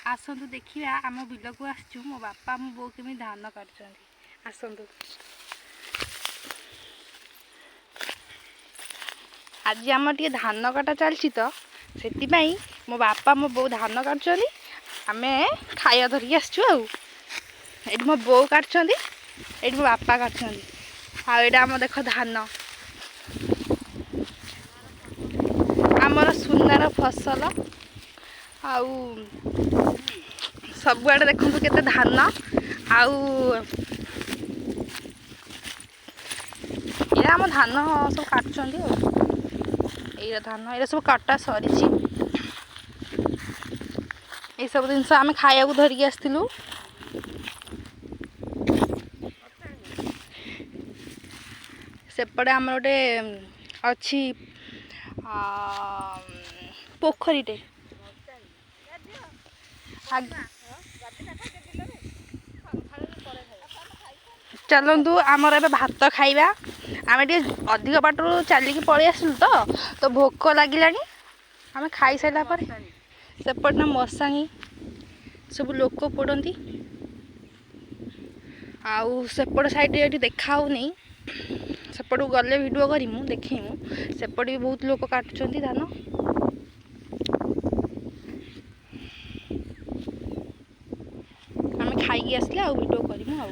ଆସନ୍ତୁ ଦେଖିବା, ଆମ ବିଲକୁ ଆସିଛୁ। ମୋ ବାପା, ମୋ ବୋଉ କେମିତି ଧାନ କାଟୁଛନ୍ତି, ଆସନ୍ତୁ। ଆଜି ଆମର ଟିକେ ଧାନ କଟା ଚାଲିଛି ତ, ସେଥିପାଇଁ ମୋ ବାପା, ମୋ ବୋଉ ଧାନ କାଟୁଛନ୍ତି। ଆମେ ଖାଇବା ଧରିକି ଆସିଛୁ। ଆଉ ଏଇଠି ମୋ ବୋଉ କାଟୁଛନ୍ତି, ଏଇଠି ମୋ ବାପା କାଟୁଛନ୍ତି। ଆଉ ଏଇଟା ଆମ ଦେଖ ଧାନ, ଆମର ସୁନାର ଫସଲ। ଆଉ ସବୁଆଡ଼େ ଦେଖନ୍ତୁ କେତେ ଧାନ। ଆଉ ଏଇଟା ଆମ ଧାନ ସବୁ କାଟୁଛନ୍ତି। ଆଉ ଏଇଟା ଧାନ, ଏଇଟା ସବୁ କଟା ସରିଛି। ଏଇସବୁ ଜିନିଷ ଆମେ ଖାଇବାକୁ ଧରିକି ଆସିଥିଲୁ। ସେପଟେ ଆମର ଗୋଟେ ଅଛି ପୋଖରୀଟେ। ଚାଲନ୍ତୁ, ଆମର ଏବେ ଭାତ ଖାଇବା। ଆମେ ଟିକେ ଅଧିକ ବାଟରୁ ଚାଲିକି ପଳେଇ ଆସିଲୁ ତ ତ ଭୋକ ଲାଗିଲାଣି। ଆମେ ଖାଇସାରିଲା ପରେ ସେପଟେ ନା ମଶାଣି, ସବୁ ଲୋକ ପୋଡ଼ନ୍ତି। ଆଉ ସେପଟ ସାଇଡ଼୍ ଏଠି ଦେଖା ହେଉନି, ସେପଟକୁ ଗଲେ ଭିଡ଼ିଓ କରିମୁ, ଦେଖେଇମୁ। ସେପଟେ ବି ବହୁତ ଲୋକ କାଟୁଛନ୍ତି ଧାନ। ଆମେ ଖାଇକି ଆସିଲେ ଆଉ ଭିଡ଼ିଓ କରିମୁ। ଆଉ